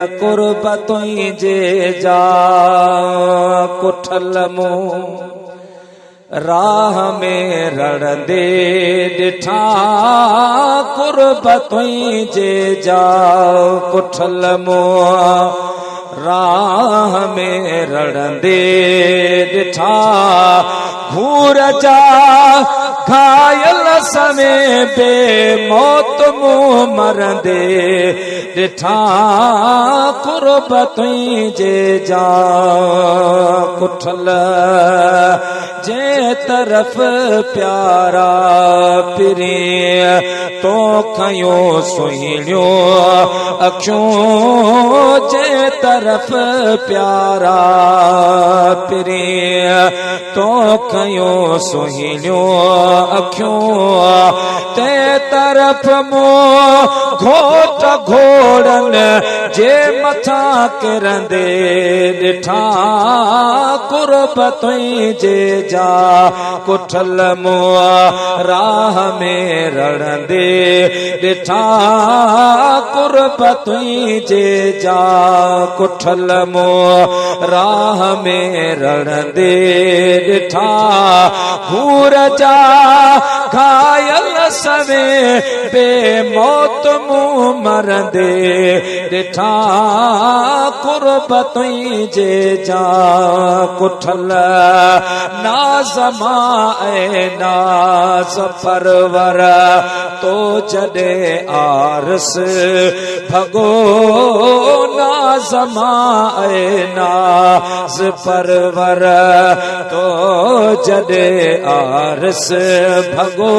قرب تنهنجي جا ڪٺل مون راهه ۾ رڙندي ڏٺا قرب تنهنجي جا ڪٺل مون راهه ۾ رڙندي ڏٺا گهور جا گهايل سوين بي موت مون مرندي ڏٺا قرب تنهنجي جا ڪٺل جنهن طرف پيارا پرين تو کنيو سهڻيو اکيون جنهن طرف پيارا پرين تو کنيو سهڻيو اکيون تنهن طرف مون گهوٽ گهوڙن جي مٿان ڪرندي ڏٺا قرب تنهنجي جا ڪٺل مون راهه ۾ رڙندي ڏٺا قرب تنهنجي جا ڪٺل مون راهه ۾ رڙندي ڏٺا گهور جا گهايل سوين بي موت مون مرندي ڏٺا قرب تنهنجي جا ڪٺل ناز مان اي ناز پرور تو جڏهن آرس ڀڳو ناز مان اي ناز پرور تو جڏهن آرس ڀڳو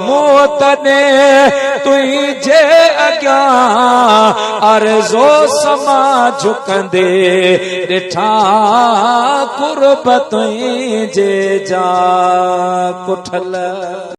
مون تڏهن تنهنجي اڳيان عرضو سما جهڪندي ڏٺا قرب تنهنجي جا ڪٺل.